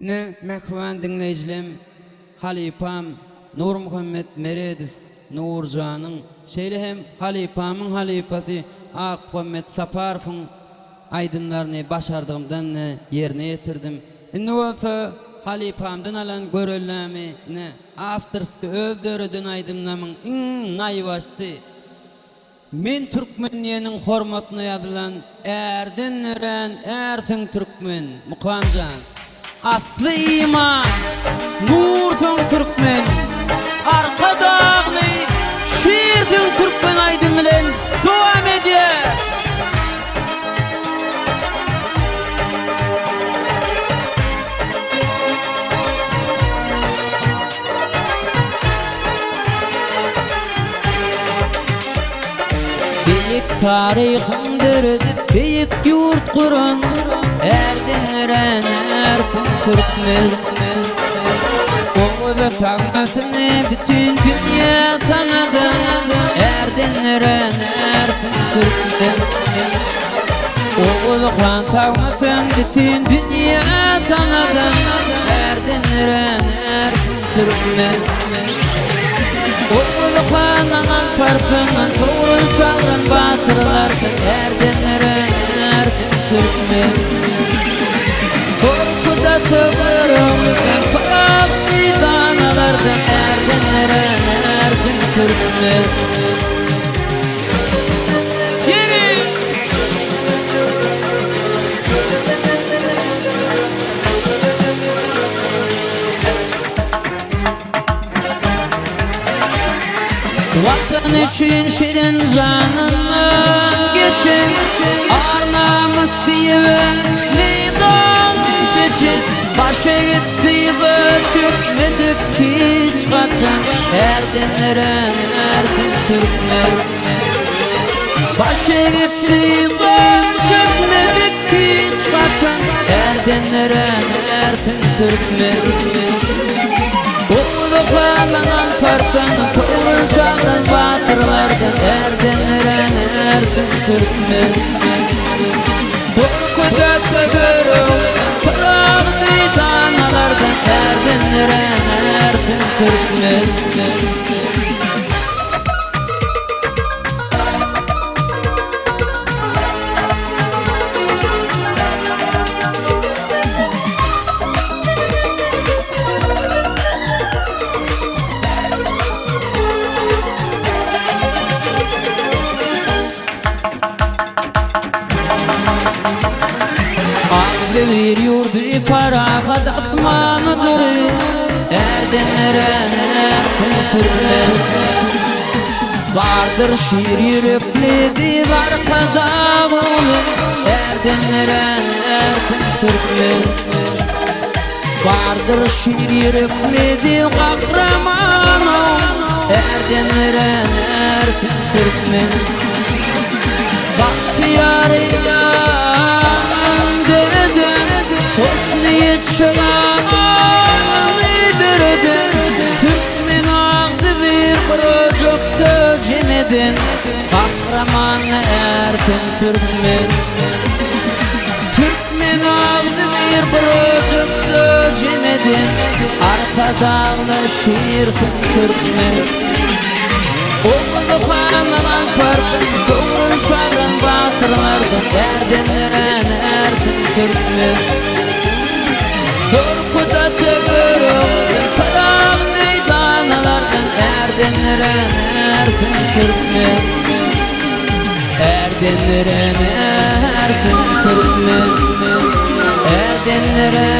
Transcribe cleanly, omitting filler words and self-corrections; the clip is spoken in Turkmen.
Ine, mähriban diňleýjilem, halypam Nurmuhammet Meredow, Nurjanyň, şeýle hem halypamyň halypasy Akmuhammet Saparowyň aýdymlaryny başardygymdan ýerine ýetirdim. Indi bolsa halypamdan alan göreldämi, ine, awtorski öz döreden aýdymlamyň iň naýbaşysy, Men türkmen diýeniň hormatyna ýazylan Ärden dörän ärsiň türkmen, Mukamjan. Asly iman, nursuň türkmen, Arkadagly şirsiň türkmen aýdym bilen dowam edýär. Beýik taryhyň döredip, beýik ýurt guran, Ärden örän ärsiň türkmen. Oguz tagmasyny bütin dünýä tanadan, Ärden örän ärsiň türkmen. Oguz han tagmasyn bütin dünýä tanadan, Ärden örän ärsiň türkmen. Oguz handan Alparslandan Togrul çagran batyrlardan Ärden örän ärsiň türkmen. Gorkut ata Görogludan Pyragy danalardan Ärden örän ärsiň türkmen. Ýeri! Watan üçin şirin janyndan geçen, Ar-namys diýibem meýdan seçen, Baş egip dyza çökmedik hiç haçan, Ärden örän ärsiň türkmen. Baş egip dyza çökmedik hiç haçan, Ärden örän ärsiň türkmen. Oguz handan Alpardan, Togrul şadan batyrlardan, Ärden örän ärsiň türkmen. Gorkut ata Görogludan, Pyragy danalardan, Ärden örän ärsiň türkmen. Agzybir ýurdy parahat asmany dury Ärden örän ärsiň türkmen Bardyr şir ýürekli diz Arkadag ogly Ärden örän ärsiň türkmen Bardyr şir ýürekli diz gahryman ogly Ärden örän ärsiň türkmen Bagtyýar eýýam döreden Hoşniýet şygamy döreden Türkmen agzybir bir ojakda jem eden Gahryman ärsiň türkmen Türkmen agzybir bir ojakda jem eden Arkadagly şirsiň türkmen Oguz handan Alpardan Togrul şadan batyrlardan Ärden örän ärsiň türkmen Gorkut ata Görogludan Pyragy danalardan Ärden örän ärsiň türkmen Ärden örän ärsiň türkmen Ärden örän.